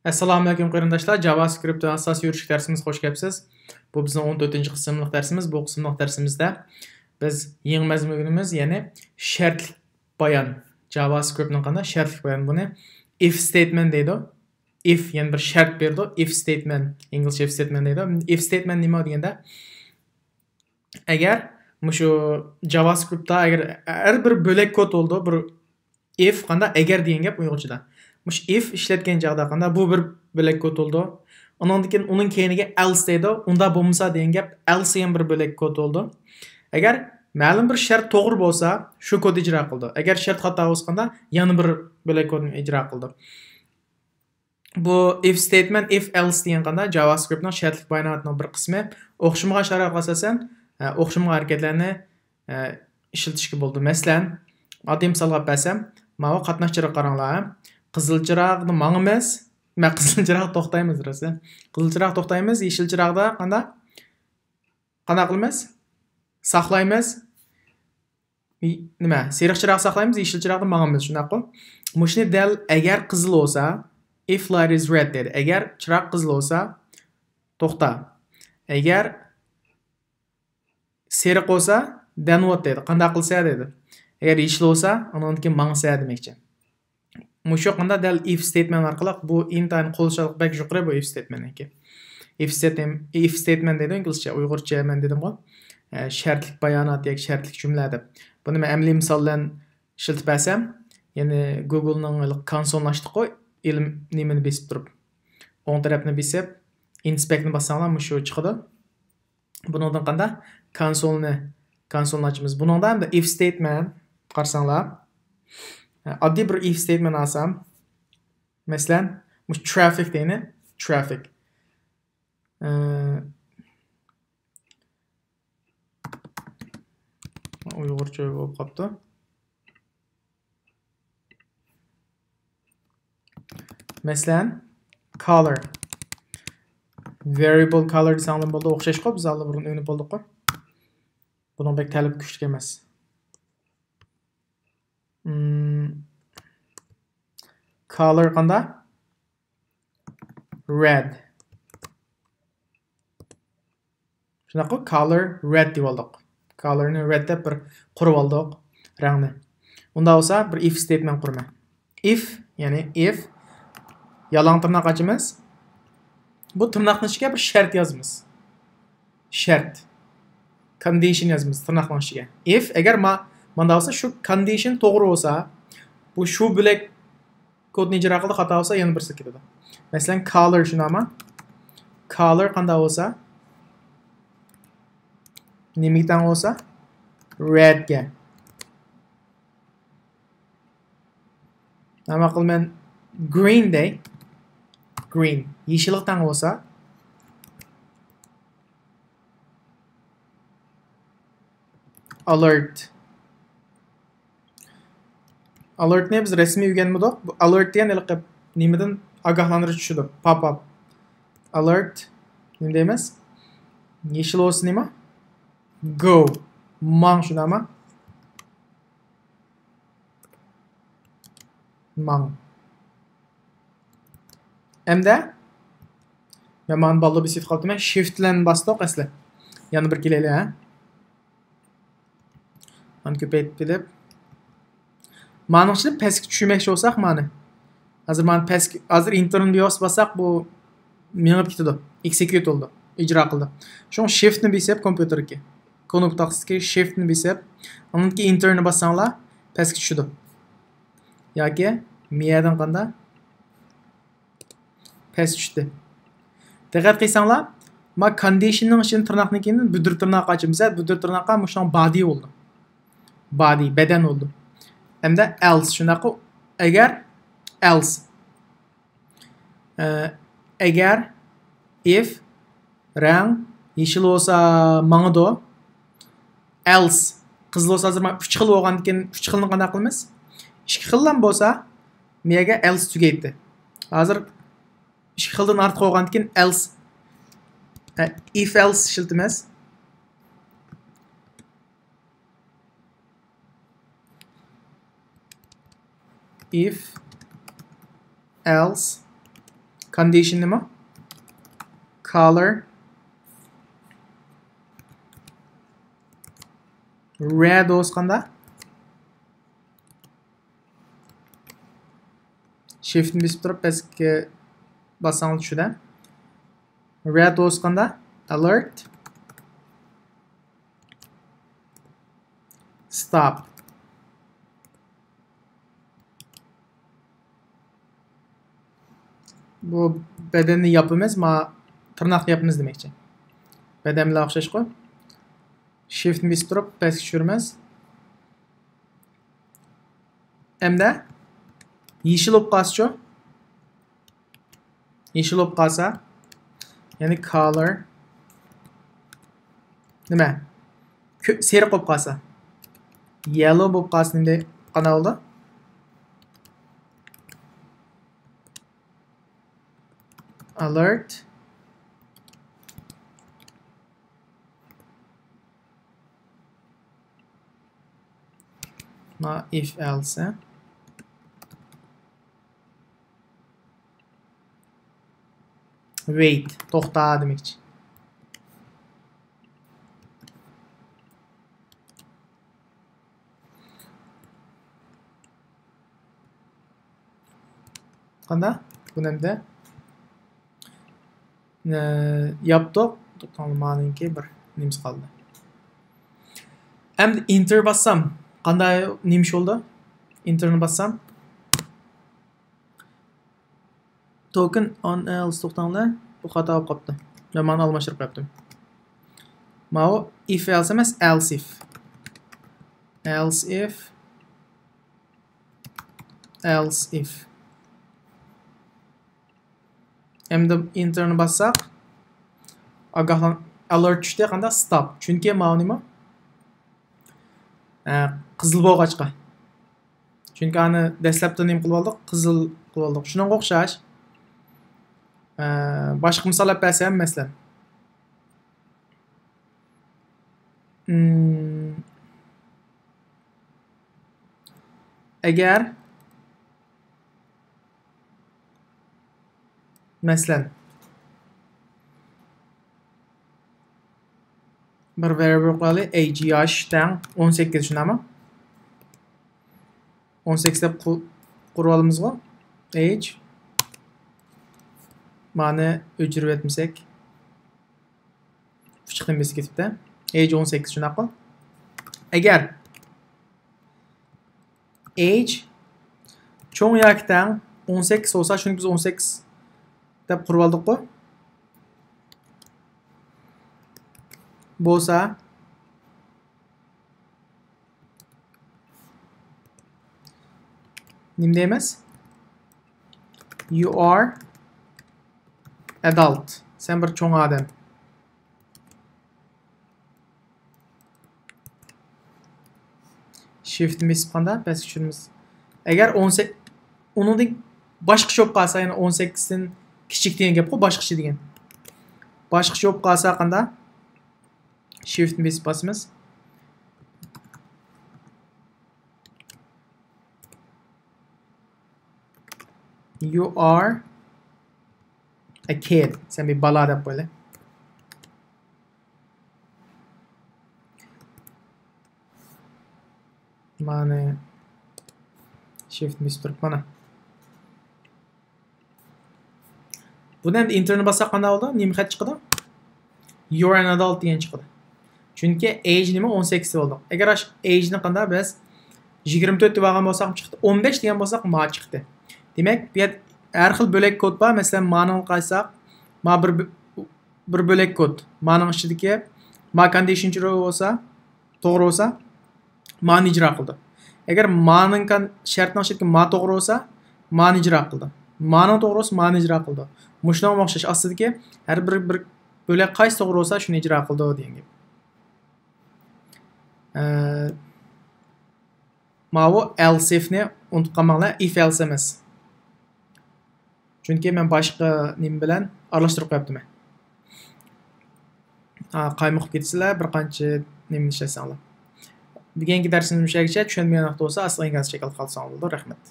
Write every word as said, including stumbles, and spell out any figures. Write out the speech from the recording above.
ئەسسالامۇئەلەيكۇم قېرىنداشلار، جاۋاسكرىپت ئاساسىي يۈرۈش دەرسىمىزگە خوش كەپسىز. بۇ بىزنىڭ ئون تۆتىنچى قىسىملىق دەرسىمىز. بۇ قىسىملىق دەرسىمىزدە بىز يېڭى مەزمۇن ئۆگىنىمىز، يەنى شەرتلىك بايان. جاۋاسكرىپتنىڭ قانداق شەرتلىك بايان؟ بۇنى if statement دەيدۇ. If، يەنە بىر شەرت بېرىدۇ. If statement، ئىنگلىزچە if statement دەيدۇ. If statement نېمە دېگەندە، ئەگەر مۇشۇ جاۋاسكرىپتتا ئەگەر ھەر بىر بۆلەك كود بولىدۇ، بىر if قانداق ئەگەر دېگەن گەپ ئۇيغۇرچىدا. مۇشۇ if ئىشلەتكەن چاغدا قانداق بۇ بىر بۆلەك كود بولىدۇ. ئۇنىڭدىن كېيىن ئۇنىڭ كەينىگە else دەيدۇ. ئۇنداق بولمىسا دېگەن گەپ else دېگەن بىر بۆلەك كود بولىدۇ. ئەگەر مەلۇم بىر شەرت توغرا بولسا شۇ كود ئىجرا قىلىدۇ. ئەگەر شەرت خاتا بولسا قانداق يەنە بىر بۆلەك كودنى ئىجرا قىلىدۇ. بۇ if statement، if else دېگەن قانداق جاۋاسكرىپتنىڭ شەرتلىك باياناتىنىڭ بىر قىسمى. ئوخشىمىغان شارائىتقا ئاساسەن، ئە، ئوخشىمىغان ھەرىكەتلەرنى، ئە، ئىشلىتىشكە بولىدۇ. مەسىلەن، ئاددىي مىسالغا ئېلىپ بەرسەم، ماۋۇ قاتناش چىرىغا قاراڭلار. قىزىل چىراغدا ماڭىمىز. مە، قىزىل چىراغدا توختايمىز، راست. قىزىل چىراغدا توختايمىز، يېشىل چىراغدا قانداق؟ قانداق قىلىمىز؟ ساقلايمىز. نېمە، سېرىق چىراغ ساقلايمىز، يېشىل چىراغدا ماڭىمىز، شۇنداققۇ؟ مۇشۇنى دەل ئەگەر قىزىل بولسا، if light is red دەيدۇ. ئەگەر چىراغ قىزىل بولسا، توختا. ئەگەر سېرىق بولسا، then what دەيدۇ. قانداق قىلسا دەيدۇ. ئەگەر يېشىل بولسا، ئۇنىڭدىن كېيىن ماڭسا دېمەكچى. مۇشۇ قانداق دەل if statement ئارقىلىق بۇ ئىنتايىن قولچىلىق بەك يۇقىرى بۇ if statement نىڭكى. If statement، if statement دەيدۇ ئىنگلىزچە، ئۇيغۇرچە مەن دېدىمغۇ، ئە، شەرتلىك بايانات ياكى شەرتلىك جۈملە دەپ. بۇنى مەن ئەمەلىي مىسال بىلەن ئىشلىتىپ بەرسەم، يەنى گوگلنىڭ ھېلىقى كونسولىنى ئاچتۇققۇ، ئىلىم نېمىنى بېسىپ تۇرۇپ. ئوڭ تەرەپنى بېسىپ، inspect نى باسساڭلار مۇشۇ چىقىدۇ. بۇنىڭدىن قانداق؟ كونسولنى، كونسولنى ئاچىمىز. بۇنىڭدا ئەمدى if statement قارىساڭلار. ئاددىي بىر if statement ئالسام. مەسىلەن، مۇشۇ traffic دەيلى. Traffic. ئە، ئۇيغۇرچە بولۇپ قاپتۇ. مەسىلەن، color. Variable color دېسەڭلار بولىدۇ، ئوخشاشقۇ، بىز ئاللىبۇرۇن ئۆگىنىپ بولدۇققۇ. بۇنىڭ بەك تەلىپى كۈچلۈك ئەمەس. مم، color قانداق؟ Red. شۇنداققۇ، color red دېيىۋالدۇق. Color نى red دەپ بىر قۇرۇۋالدۇق رەڭنى. ئۇنداق بولسا بىر if statement قۇرىمەن. If، يەنى if، يالاڭ تىرناق ئاچىمىز. بۇ تىرناقنىڭ ئىچىگە بىر شەرت يازىمىز. شەرت. Condition يازىمىز تىرناقنىڭ ئىچىگە. If، ئەگەر ما-، مانداق بولسا، شۇ condition توغرا بولسا، بۇ شۇ بۆلەك كودنى ئىجرا قىلدى، خاتا بولسا يەنە بىرسىگە كېتىدۇ. مەسىلەن، color شۇنداقمۇ؟ Color قانداق بولسا، نېمىگە تەڭ بولسا؟ Red گە. ماقۇل، مەن green دەي. Green. يېشىلغا تەڭ بولسا، alert. Alert نى بىز رەسمىي ئۆگەنمىدۇق. بۇ alert دېگەن ھېلىقى نېمىدىن ئاگاھلاندۇرۇش چۈشىدۇ. Pop up. Alert. نېمە دەيمىز؟ يېشىل بولسا نېمە؟ Go. ماڭ، شۇنداقمۇ؟ ماڭ. ئەمدى مەن مانا باللا بېسىپ قاپتىمەن. Shift بىلەن باستۇق ئەسلى. يەنە بىر كېلەيلى، ھە. مانا كۆپەيتىپ كېلىپ. مانىڭ ئىچىدە پەسكە چۈشۈرمەكچى بولساق مانى. ھازىر مانا پەسكە، ھازىر enter نى بىر باسساق بۇ مېڭىپ كېتىدۇ. Execute بولىدۇ. ئىجرا قىلىدۇ. شۇڭا Shift نى بېسىپ كومپيۇتېردىكى. كونۇپكا تاختىسىدىكى Shift نى بېسىپ، ئاندىن كېيىن enter نى باسساڭلار پەسكە چۈشىدۇ. ياكى مىيەدىن قاندا پەس چۈشتى. دىققەت قىلساڭلار، ما condition نىڭ ئىچىدىن تىرناقنىڭ كېيىن بۈدۈر تىرناق ئاچىمىز. بۈدۈر تىرناققا مۇشۇنىڭ body بولىدۇ. Body، بەدەن بولىدۇ. ھەمدە else، شۇنداققۇ، ئەگەر else. ئە، ئەگەر، if، رەڭ يېشىل بولسا ماڭىدۇ. Else، قىزىل بولسا، ھازىر مانا ئۈچ خىل بولغاندىكىن، ئۈچ خىلنى قانداق قىلىمىز؟ ئىككى خىللا بولسا، مەيەگە else تۈگەيتتى. ھازىر ئىككى خىلدىن ئارتۇق بولغاندىكىن else، ئە، if else ئىشلىتىمىز. If else كوندىشن نېمە؟ كالر رېد بولسا قاندا؟ شىفتنى بېسىپ تۇرۇپ پەسكە باسساڭلار چۈشىدۇ. رېد بولسا قاندا؟ ئالېرت ستوپ. بۇ بەدەننى ياپىمىز، ما تىرناقنى ياپىمىز دېمەكچى. بەدەن بىلەن ئوخشاشقۇ. شىفتنى بېسىپ تۇرۇپ پەسكە چۈشۈرىمىز. ئەمدى يېشىل بولۇپ قالسىچۇ؟ يېشىل بولۇپ قالسا، يەنى كالر نېمە؟ كۆ-، سېرىق بولۇپ قالسا، يەللو بولۇپ قالسا نېمە قانداق بولىدۇ؟ ئالېرت. ما ئىف ئەلسە. ۋېيت، توختا دېمەكچى. قانداق؟ بۇنى ئەمدى، ئە، ياپتۇق. توختاڭلار، مانىڭكى بىر نېمىسى قالدى. ئەمدى ئېنتېر باسسام، قانداق نېمە ئىش بولىدۇ؟ ئېنتېرنى باسسام، توكېن ئون ئېلس، توختاڭلار، بۇ خاتا بولۇپ قاپتۇ. مەن مانا ئالماشتۇرۇپ قويۇپتىم. ماۋۇ ئىف ئەلس ئەمەس، ئەلس ئىف. ئەلس ئىف. ئەلس ئىف. ئەمدى ئېنتېرنى باسساق، ئاگاھلان-، ئالېرت چۈشتى، قانداق؟ ستوپ. چۈنكى ماۋۇ نېمە؟ ئە، قىزىل بولغاچقا. چۈنكى ئانى دەسلەپتە نېمە قىلىۋالدۇق؟ قىزىل قىلىۋالدۇق. شۇنىڭغا ئوخشاش، ئە، باشقا مىسال ئېلىپ بەرسەم، مەسىلەن. ئەگەر، مەسىلەن، بىر ۋېرىيەبىل قويايلى، ئەيج ياش تەڭ ئون سەككىز، شۇنداقمۇ؟ ئون سەككىز دەپ قۇ-، قۇرۇۋالىمىزغۇ؟ ئەيج. مانى ئۆچۈرۈۋەتمىسەك. پىچىقتىن بېسىپ كېتىپتۇ. ئەيج ئون سەككىز، شۇنداققۇ؟ ئەگەر ئەيج چوڭ ياكى تەڭ ئون سەككىز بولسا، چۈنكى بىز ئون سەككىز دەپ قۇرۇۋالدۇققۇ؟ بولسا، نېمە دەيمىز؟ You are adult. سەن بىر چوڭ ئادەم. شىفتنى بېسىپ قاندا پەسكە چۈشۈرىمىز. ئەگەر ئون سەككىز، ئۇنىڭدىن باشقىچە بولۇپ قالسا، يەنى ئون سەككىزدىن كىچىك دېگەن گەپقۇ، باشقىچە دېگەن. باشقىچە بولۇپ قالسا قاندا؟ شىفتنى بېسىپ باسىمىز. You are a kid. سەن بىر بالا دەپ قويلى. مانى شىفت بېسىپ تۇرۇپ مانا. بۇنى ئەمدى ئېنتېرنى باسساق قانداق بولىدۇ؟ نېمە خەت چىقىدۇ؟ You're an adult دېگەن چىقىدۇ. چۈنكى ئەيج نېمە؟ ئون سەككىز بولدۇق. ئەگەر ئاشۇ ئەيجنى قانداق بىز يىگىرمە تۆت دەپ ئالغان بولساق چىقتى. ئون بەش دېگەن بولساق ما چىقتى. دېمەك، بۇ يەردە ھەر خىل بۆلەك كود بار. مەسىلەن، مانىڭغا قارىساق، ما بىر، بىر بۆلەك كود. مانىڭ ئىچىدىكى ما كوندىشن ترۇ بولسا، توغرا بولسا، مانى ئىجرا قىلىدۇ. ئەگەر مانىڭ كان-، شەرتنىڭ ئىچىدىكى ما توغرا بولسا، مانى ئىجرا قىلىدۇ. مانىڭ توغرا بولسا، مانى ئىجرا قىلىدۇ. مۇشۇنىڭغا ئوخشاش ئاستىدىكى ھەر بىر، بىر بۆلەك قايسى توغرا بولسا، شۇنى ئىجرا قىلىدۇ دېگەن گەپ. ئە، ماۋۇ ئەلسىفنى ئۇنتۇپ قالماڭلار، ئىف ئەلس ئەمەس. چۈنكى مەن باشقا نېمە بىلەن ئارىلاشتۇرۇپ قويۇپتىمەن. ھا، قايمۇقۇپ كېتىسىلەر، بىر قانچە نېمىنى ئىشلەتسەڭلار. بۈگۈنكى دەرسىمىز مۇشۇ يەرگىچە. چۈشەنمىگەن ۋاقىت بولسا، ئاستىغا ئىنكاس چېكىپ قالساڭلار بولىدۇ. رەھمەت.